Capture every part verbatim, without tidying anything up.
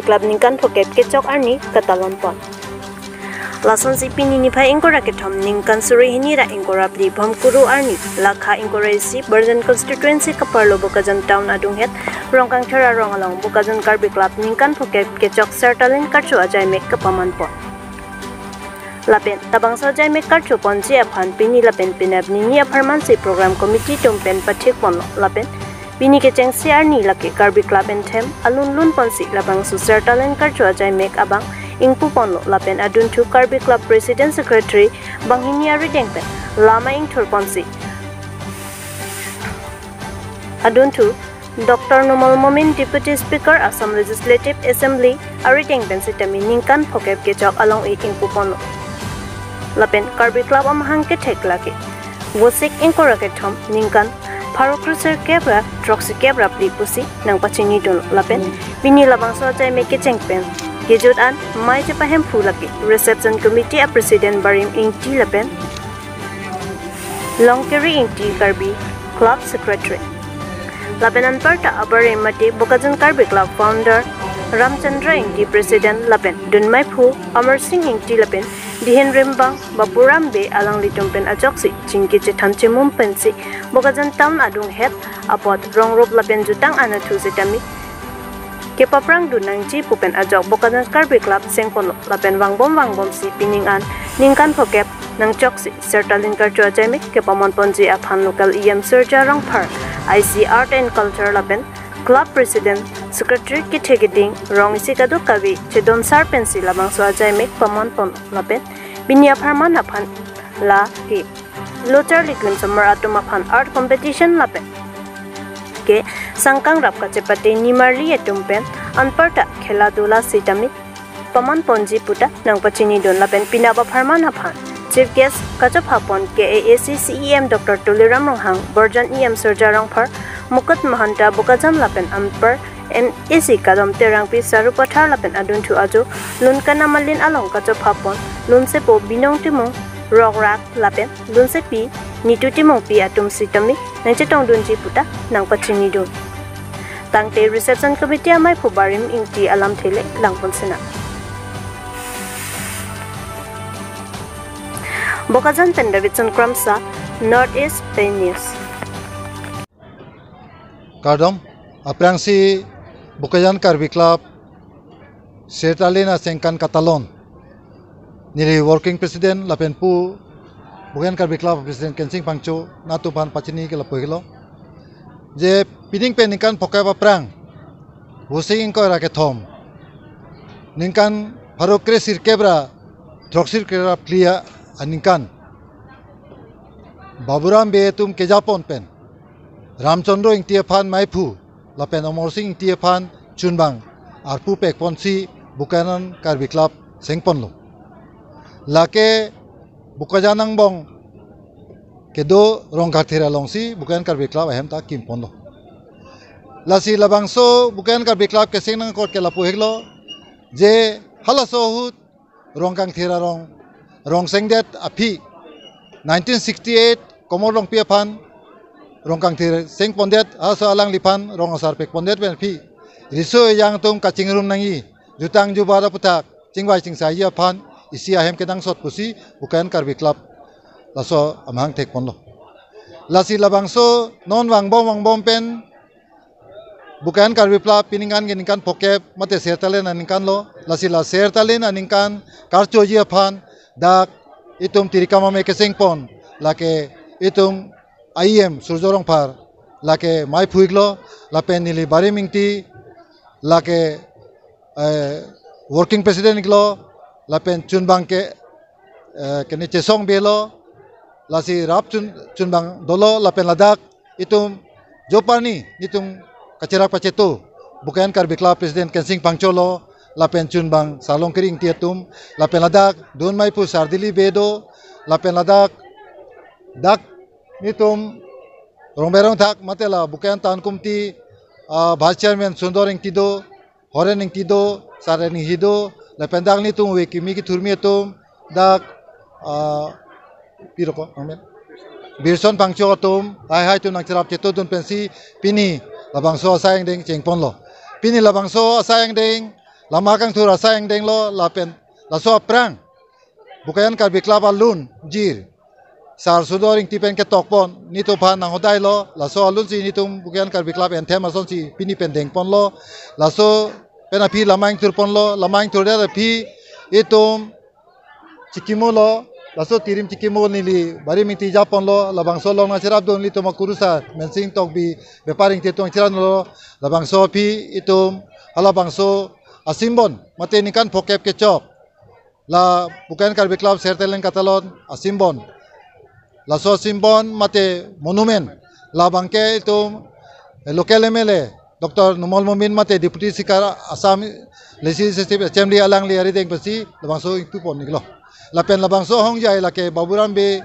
Club ningkan phokep kechok arni katalon pon. Lasonsi pini niphai ingkoi ra kethom ningkan suri hini ra ingkoi ra phli Bhomkuru arni, lakha ingkoi ra isi, Borjan constituency kaparlo Bokajan town adunghet Rongkangthir arong along Bokajan Karbi Club ningkan phokep kechok Sertalin karcho ajai mek kapaman pon. Lapen labangso ajai mek karcho ponji aphan pini lapen penap nini apharman si program committee atum pen pathik ponlo. Lapen pini kechengsi arni lake Karbi Club anthem alun lun ponsi labangso Sertalin karcho ajai mek abang ingpu ponlo. Lapen adunthu Karbi Club President Secretary banghini arideng pen lama ingthur ponsi adunthu Doctor Numal Momin, Deputy Speaker, Assam Legislative Assembly, arideng pen sitame ningkan phokep kechok along-i ingpu ponlo. Lapen Karbi Club amahang kethek lake Vosik ingkoi ra kethom ningkan pharo kre sirkep ra throksi kep ra phli pusi nangpachini dunlo. Lapen pini labangso ajai mek kecheng pen kejut an mei chepahemphu lake Reception Committee a President Barim Ingti lapen Longkiri Ingti, Karbi Club Secretary. Lapen anparta abarim mate Bokajan Karbi Club Founder Ramchandra Ingti, President, lapen dunmeiphu Amar Singh Ingti lapen dihin rimbang Bapuram Bey alanglitum pen ajoksi chingki chethan chemum pensi Bokajan town adunghet apot rongrup lapen jutang anatthu sitame kepaprang dun nangji pu pen ajok Bokajan Karbi Club seng ponlo. Lapen vangbom vangbomsi pining an ningkan phokep nangchoksi Sertalin karcho ajai mek kepamon ponji aphan local E M Surja Rongphar, I C Art and Culture lapen Club President Secretary kethe keding rong isi kadokave chedonsar pensi labangso ajai mek pamon pon. Lapen pini apharman aphan lake lo charli klimsomar atum aphan art competition lapen ke sangkangrap kachepate nimarli atum pen anparta khela dula sitame pamon ponji puta nangpachini dun. Lapen penap apharman aphan Chief Guest kachopha pon K A A C C E M Doctor Tuliram Ronghang, Borjan E M Surja Rongphar, Mukut Mahanta Bokajan lapen anpar M A C Kadom Terangpi, Sarupathar lapen adunthu ajo Lunkan Amalin along kachopha pon lunsepo Binong Timung, Rokrak lapen lunsepi Nitu Timungpi atum sitame nangchetong dunji puta nangpachini dun. Tangte Reception Committee ameiphu Barim Ingti alamthe le langpon sina. Bokajan pen Davidson Kramsa, North East Pei News. Kardom, aphrangsi Bokajan Karbi Club Sertalin asengkan katalon neli Working President lapen pu Bokajan Karbi Club President Kensing Phangcho nangtum aphan pachini ke lapu-iklo. Je pining pen ningkan phokep aphrang, Vosik ingkoi ra kethom, ningkan pharo kre sirkep ra throksi kre ra phli aningkan Bapuram Bey atum kejapon pen Ramchandra Ingti aphan meiphu lapen Amar Singh Ingti aphan chunbang arpu pekponsi Bokajan Karbi Club sengponlo. Lake Bokajan angbong kedo Rongkangthir alongsi Bokajan Karbi Club ahem ta kimponlo. Lasi labangso Bokajan Karbi Club keseng nangkot ke lapu-iklo, je halaso ahut Rongkangthir arong rong sengdet aphi nineteen sixty-eight Komor Longpi aphan Rongkangthir sengpondet, aso alangliphan rong asar pekpondet pen aphi riso ejang atum kachingrum nangji, jutang jubat aputhak chingvai chingsaiji aphan isi ahem kenangsot pusi Bokajan Karbi Club laso amahang thekponlo. Lasi labangso non vangbom vangbom pen Bokajan Karbi Club pining an ke ningkan phokep mate Sertalin aningkan lo, lasi la Sertalin aningkan karchoji aphan dak itum tirikam ame kesengpon lake itum I M Surjo Rongphar lake meiphu-iklo, lapen neli Barim Ingti lake eh, Working President-iklo, lapen chunbang ke eh, kene Chesong Bey lo, lasi rap chun chunbang dolo, lapen ladak itum joparni nitum kacherak pachetu Bokajan Karbi Club President Kensing Phangcho lo, lapen chunbang Sarlongkiri Ingti atum, lapen ladak dunmeiphu Sardili Bey do, lapen ladak dak nitum Rongberong thak mate la Bokajan Town Committee ah, Vice Chairman Sundor Ingti do, Horen Ingti do, Saren Ingti do, lapen dak nitum ove kimi kethurmi atum, dak ah, piro ko, amen. Birson Phangcho atum, hai hai atum nangcherap chetudun pensi pini labangso asai angdeng chengponlo. Pini labangso asai angdeng lama kangthur asai angdenglo lapen laso aphrang Bokajan Karbi Club alun jir Sar Sudor Ingti pen ketokpon nelitum aphan nanghodailo, laso alunsi nelitum Bokajan Karbi Club anthem asonsi pini pen dengponlo. Laso pen aphi lama ingthurponlo, lama ingthurdet aphi itum chikimulo, laso tirim chikimu neli barim ingti japonlo, labangso along nangcherapdun nelitum akurusar Mensing Tokbi, Bepar Ingti atum cheraplo, labangso aphi itum halabangso asimbon mate ningkan phokep kechok la Bokajan Karbi Club Sertelen Katalon asimbon, laso asimbon mate monument, labangke itum, eh, local M L A Doctor Numal Momin mate Deputy Speaker Assam Legislative Assembly alangli arideng pensi labangso ingpuponniklo. Lapen labangso ahongjai lake Baburam Bey,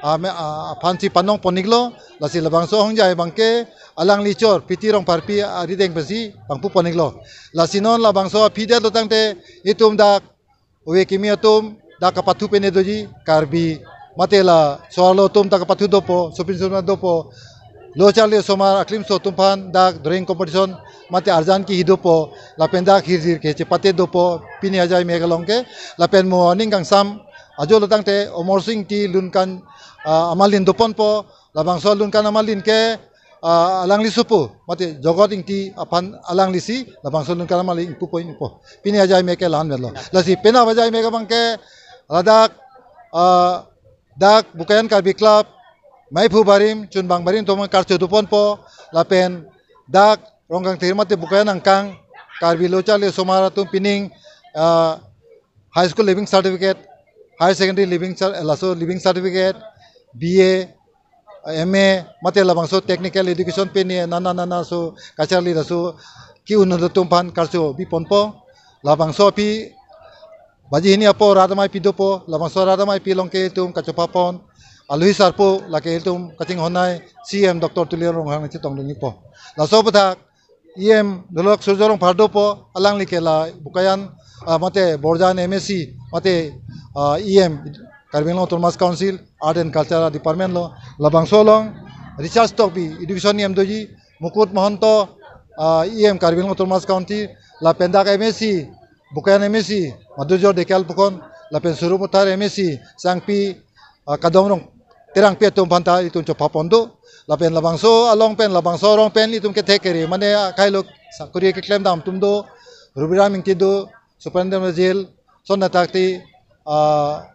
ah, me-, ah, aphansi panongponniklo, lasi labangso ahongjai abangke alangli chor P T Rongpharpi arideng pensi pangpuponniklo. Lasi non labangso aphi detlo tangte itum dak ove kimi atum dak kapathu pene doji, Karbi mate la so-arlo atum dak kapathu dopo, sopinso atum dopo, lo charli osomar aklimso atum aphan dak drawing competition mate arjan kihi dopo, lapen dak hirjir ke chepate dopo pini ajai mek along ke, lapen mo aning kangsam ajolo tangte Amarsing Ingti lunkan, ah, amalin doponpo, labangso lunkan amalin ke, ah, alangli sopo mate Jogot Ingti aphan alanglisi labangso lunkan amalin ingpupo ingpupo. Pini ajai mek ke la-an melo. Lasi penap ajai mek abangke ladak, ah, dak Bokajan Karbi Club maiphu barim, chunbang barim atum karcho doponpo, lapen dak Rongkangthir mate Bokajan angkang Karbi lo charli osomar atum pining, ah, high school leaving certificate, higher secondary leaving cer-, laso leaving certificate, B A, M A, mate labangso technical education pene nana nana so kacharli laso ki-un atum aphan karcho biponpo. Labangso aphi baji hini apo rat amei pi dopo, labangso rat amei pi along ke itum kachopapon alohi sarpo lake itum kachinghonnei C M Doctor Tuliram Ronghang nangchetongdunpo. Laso aputhak E M Dolok Surjo Rongphar dopo, alangli ke la Bokajan, ah, mate Borjan M A C mate, ah, E M Karbi Anglong Autonomous Council Art and Culture Department lo, labangso along Richard Tokbi Education E M doji, Mukut Mahanta, ah, E M Karbi Anglong Autonomous Council, lapen dak M A C Bokajan M A C Madhurjyoy Dhekial pukon, lapen Sarupathar M A C Sangpi, ah, Kadom Rong Terangpi atum aphanta itum chopapon do. Lapen labangso along pen, labangso arong pen itum kethek kere mane akhai lo sakori keklemdam atum do, Rubiram Ingti do, Superintendent Jail, son atakti, ah,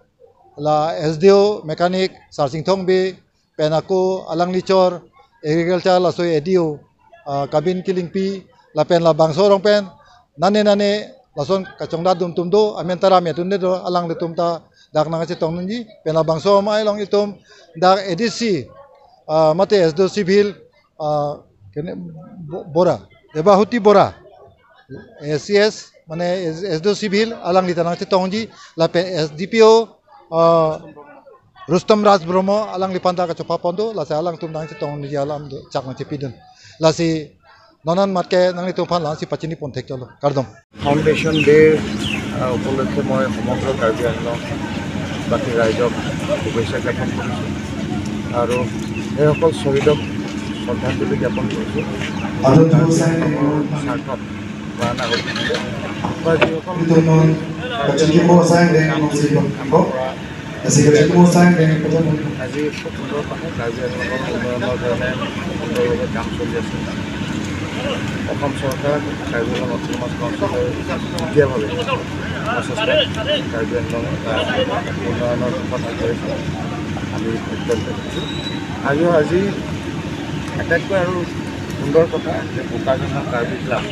la S D O mechanic Sarsing Thongbi, pen ako alangli chor agriculture laso A D O, ah, Kabin Killingpi, lapen labangso arong pen nane nane lason kachongdat dum atum do, amen ta ram atum do, alanglitum ta dak nangchetongdunji, pen labangso amei along itum dak A D C, ah, mate S D O Civil, ah, kene Bo-, Bora, Debahuti Bora, A C S, mane S-, S D O Civil, alangli ta nangchetongji, lapen S D P O, ah, Rustom Raj Brahma, alangliphan ta kachopapon do, lasi alangtum nangchetongji alam do, chak nangchepidun. Lasi non an mat ke nanglitum aphan la-ansi pachinipon thekchotlo. Kardom. Foundation ডে'ৰ, আহ, উপলক্ষে মই সমগ্ৰ কাৰ্বি আংলং বাসী ৰাইজক শুভেচ্ছা জ্ঞাপন কৰিছোঁ আৰু সেইসকল শ্বহীদক শ্ৰদ্ধাঞ্জলি জ্ঞাপন কৰিছোঁ। Adon thu sang deng, সাৰ্থক প্ৰাণ আহুতি দিছে বা যিসকল Ito non, kachingki mo sang deng, mo si pang ko. Kasi kachingki mo sang deng, ito non. আজি খুব সুন্দৰ কথা, কাৰ্বি আংলঙৰ উন্নয়নৰ কাৰণে সুন্দৰভাৱে কাম চলি আছে। অসম চৰকাৰ, কাৰ্বি আংলং অট'নমাছ কাউন্সিলৰ যুটীয়াভাৱে প্ৰচেষ্টাত কাৰ্বি আংলং এটা উন্নয়নৰ পথত আগবাঢ়িছে। আমি অত্যন্ত সুখী। আৰু আজি আটাইতকৈ আৰু সুন্দৰ কথা যে বোকাজানৰ কাৰ্বি ক্লাব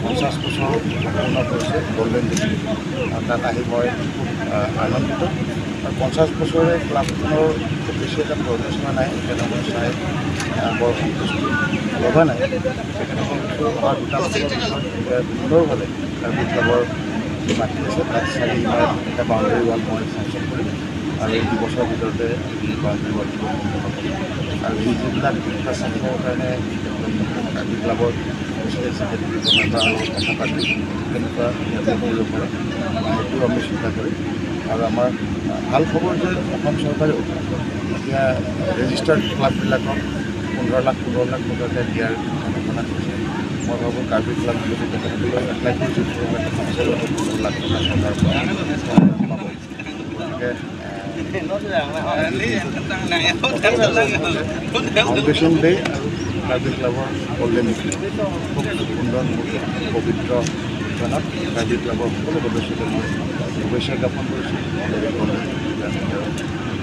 পঞ্চাছ বছৰ সম্পূৰ্ণ কৰিছে, গল্ডেন জুবলি। আৰু তাত আহি মই খুব, আহ, আনন্দিত। আৰু পঞ্চাছ বছৰে ক্লাবখনৰ খুব বেছি এটা প্ৰগ্ৰেছ হোৱা নাই, এতিয়ালৈ মই চাই, আহ, বৰ সন্তুষ্টি লগা নাই। তেখেতসকলক অহা দুটা বছৰৰ ভিতৰত সুন্দৰভাৱে কাৰ্বি ক্লাবৰ যি মাটি আছে, তাত চাৰি সীমাৰ এটা বাউণ্ডেৰী ৱাল মই চেংচন কৰিম আৰু এই দুবছৰৰ ভিতৰতে এই বাউণ্ডেৰী ৱালটো সম্পূৰ্ণ কৰিম। আৰু যি যিবিলাক ইনফ্ৰাষ্ট্ৰাকচাৰৰ কাৰণে কাৰ্বি ক্লাবৰ প্ৰেচিডেণ্ট ছেক্ৰেটেৰী বা মেম্বাৰৰ লগত কথা পাতি তেনেকুৱা ডেভেলপ কৰিব পাৰে, সেইটো আমি চিন্তা কৰিম। আৰু আমাৰ ভাল খবৰ যে অসম চৰকাৰেও এতিয়া ৰেজিষ্টাৰ্ড ক্লাববিলাকক পোন্ধৰ লাখ, সোতৰ লাখ টকাকৈ দিয়াৰ ঘোষণা কৰিছে। মই ভাবোঁ কাৰ্বি ক্লাব বুলি তেখেতসকলে এপ্লাই কৰিছিল, তেখেতসকলে লাখ টকা চৰকাৰৰ পৰা পাব। গতিকে, ফাউণ্ডেশ্যন ডে আৰু কাৰ্বি ক্লাবৰ গল্ডেন জুবলি খুব সুন্দৰ মুহূৰ্ত, পবিত্ৰ ক্ষণত কাৰ্বি ক্লাবৰ সকলো সদস্যকে মই শুভেচ্ছা জ্ঞাপন কৰিছোঁ।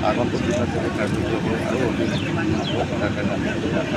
আগন্তুক দিনত যাতে কাৰ্বি ক্লাবৰ আৰু অধিক উন্নতি হওক, তাৰ কাৰণে আমি হ'ব ছাৰ।